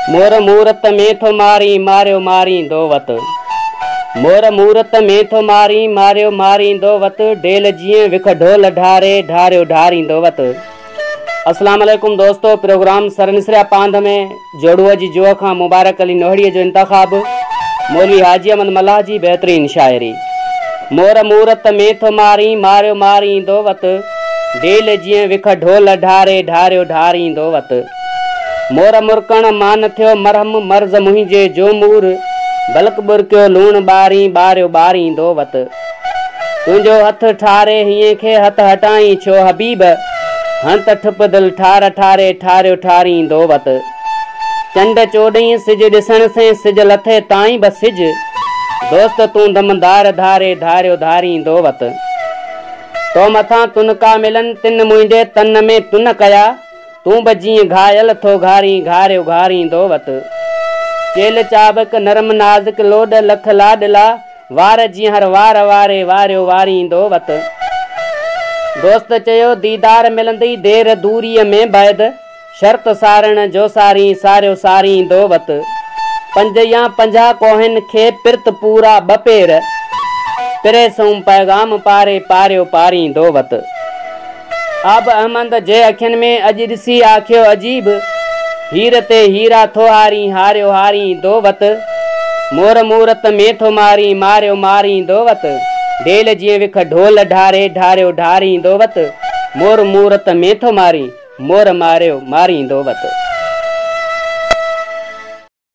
مور مورت ۾ ٿو مارين، ماريو ماريندو وت. مور مورت ۾ ٿو مارين، ماريو ماريندو وت. ڊيل جيئن وک ڍول ڍاري، ڍاريو ڍاريندو وت. اسلام عليڪم دوستو پروگرام سر نسريا پانڌ ۾ جوڙوء جي جوء کان مبارڪ علي نوهڙيء جو انتخاب مولوي حاجي احمد ملاح جي بهترين شاعري مور مورت ۾ ٿو مارين ماريو ماريندو وت ڊيل جيئن وک ڍول ڍاري ڍاريو ڍاريندو وت مور مرڪڻ مان نه ٿيو مرهم مرض منهنجي جو مور بلڪ ٻرڪيو لوڻ ٻارين ٻاريو ٻاريندو وت. تنهنجو هٿ ٺاري هينئين کي هٿ هٽائين ڇو حبيب هڻ ته ٺپ دل ٺار ٺاري ٺاريو ٺاريندو وت چنڊ چوڏهينء سج ڏسڻ سين سج لٿي تائين به سج دوست تون دم ڌار ڌاري ڌاريو ڌاريندو وت تو مٿان تنڪا ملن تن منهنجي تن ۾ تن ڪيا تون به جيئن گهايل ٿو گهارين گهاريو گهاريندو وت چيلهه چابڪ نرم نازڪ لوڏ لک لاڏلا وار جيئن هر وار واري واريو واريندو وت. دوست چيو ديدار ملندئي دير دوريء ۾ بعد شرط سارڻ جو سارين ساريو ساريندو وت. پنج يا 50 ڪوهين کي پرت پورا ٻه پير پري سئون پيغام پاري پاريو پاريندو وت. آب احمد جي اکين ۾ اڄ ڏسي آکيو عجيب، هير تي هيرا ٿو هارين هاريو هاريندو وت. مور مورت ۾ ٿو مارين ماريو ماريندو وت. ڊيل جيئن وک ڍول ڍاري ڍاريو ڍاريندو وت. مور مورت ۾ ٿو مارين مور ماريو ماريندو وت.